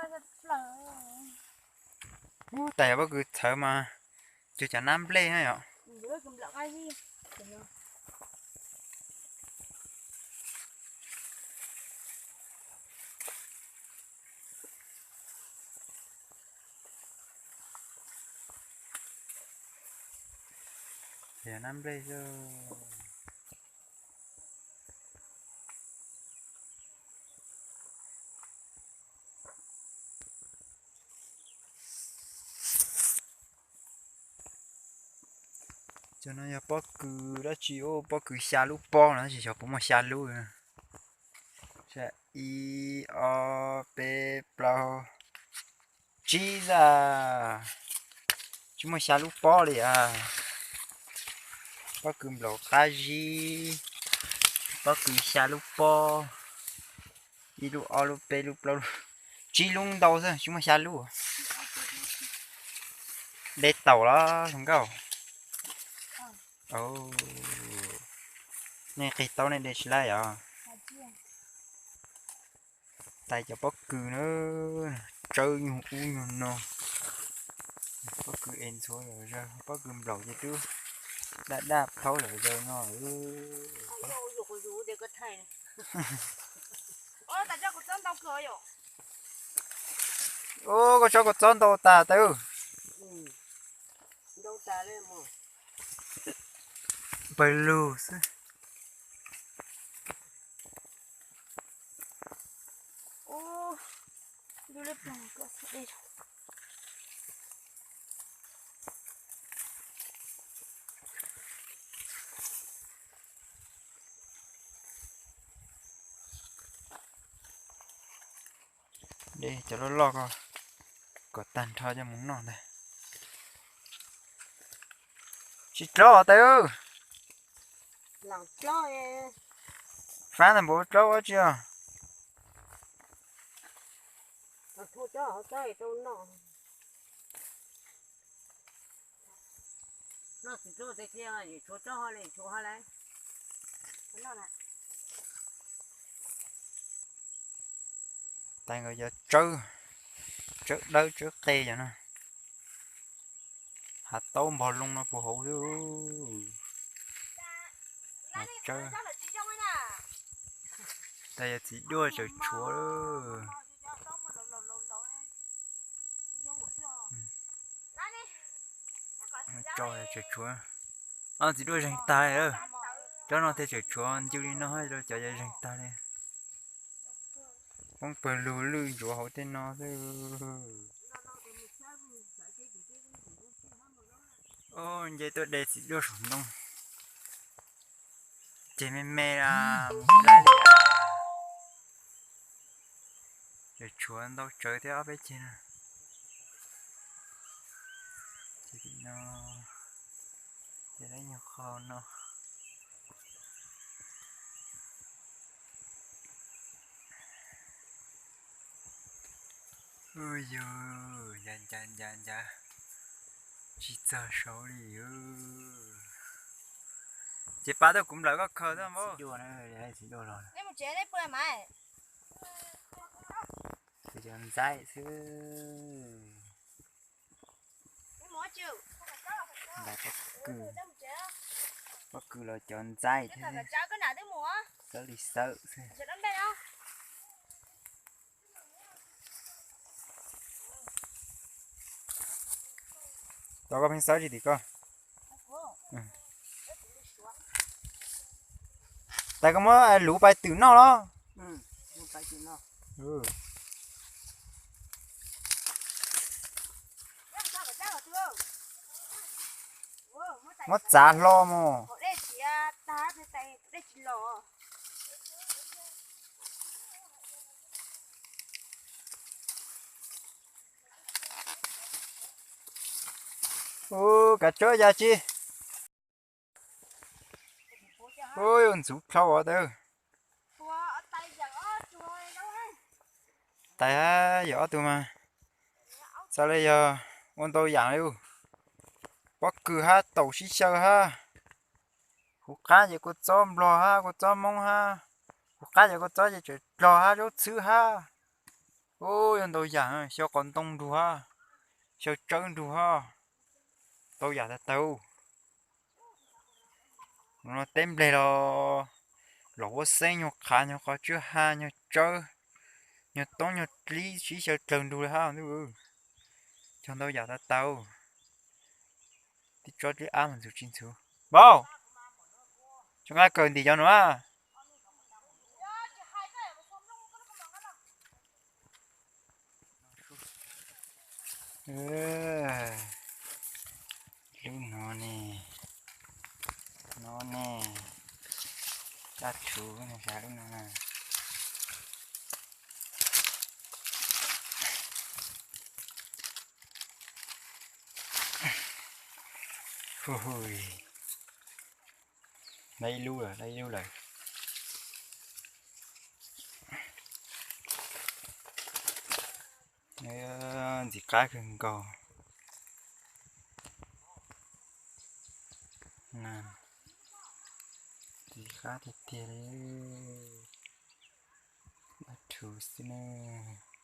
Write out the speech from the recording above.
Ub, tas yog pob kws txhawv mas cuag cov nab nplej na yom. Yog nab nplej xwb. Cov no yog pob kws dab tsi? Ub, pob kws xya lub pob no, tab sis xyov puas muaj xya lub. Ib, ob, peb, plaub, tsib xwb. Tsis muaj xya lub pob li a. Pob kws nplaum qab zib, pob kws xya lub pob, ib lub, ob lub, peb lub, plaub lub, tsib lub ntau xwb, tsis muaj xya lub. De taum los hluas nkauj? Nej qig taub nej de tsis laib os. Tais cov pob kws na, tsawb nyuag ub nyuag no. Pob kws es ntxhuav zom zaws, pob kws nplaum ces twb daj daj plaub zom zaws no. Ub, koj tsob kua txob ntau tas tawb. Pawg lug xwb. De cov loj loj ko kom tag nrho coj mus noj ntag. Tsis dlob os tawb. Fab ntawm npaum dlob ua tsi os. Tais nkawd cov tsawb, tsawb dawb tsawb qe cov no. Hav taub npog loo no puag hauv xwb. Tsawb. Tais yog txiv duaj tseem tshuav. Tso tseem tshuav. Txiv duaj zeeg tag li. Cov no thiaj tseem tshuav ncw li no, cov yog zeeg tag li. Poob pawg lug lwj ntsuav hauv tej no xwb. Nce tuaj de txiv duaj saum ntoo. Ces me me mus laib li. Ces tshuav ntau tsawv thiab ob peb ceg no. Ces tim no, ces lawv nyuag qhov no. Ub yus, ncav ncav ncav ncav, tsis txog saud li. Ces pab tuaj kuv nplawm koj khaws tuaj npaum. Cov ntxaib xwb. Ntais pob kws, pob kws los cov ntxaib thiab. Xawb li xawb xwb. Tos koj pheej xawb tsis tim koj. Tais koj muab luv pais twm noj los? Muab txav hlo mos. Ub, kav tsawb ya tsi. Ub, yuav ntxuv dlhau os tawb. Tais hab yog ob tug mas txawm li yog ua ntau yam li. Pob kws hab taum sib xyaw hab. Kuv qab ces kua txob nplog hab kua txob moob hab. Kuv qab ces kua txob ces tseem dlog hab zaub txhwb hab. Ub, yog ntau yam, xyaw qos ntoo nrug hab, xyaw tsawb nrug hab, ntau yam tag tag. No teb npleg los los huab xeeb, nyuag qhav, nyuag qos tswb ha, nyuag tsawb, nyuag toob, nyuag dlib, sib xyaw dlawg nrug le hab ntuj. Cog ntau yam tag tag. Tib tsob dlib ab mas ntxhov tsis ntxhov. Npauj, tso nqa kawm ntim cov nuav. Lub no ne, no ne, dab rhuv ne, lub no na. Hu hu, lawv ib lub lawm, lawv ib lub lawm. Ntxim qab kawg nkaus. Ntxim qab tiag tiag li. Dab rhuv xwb nawb.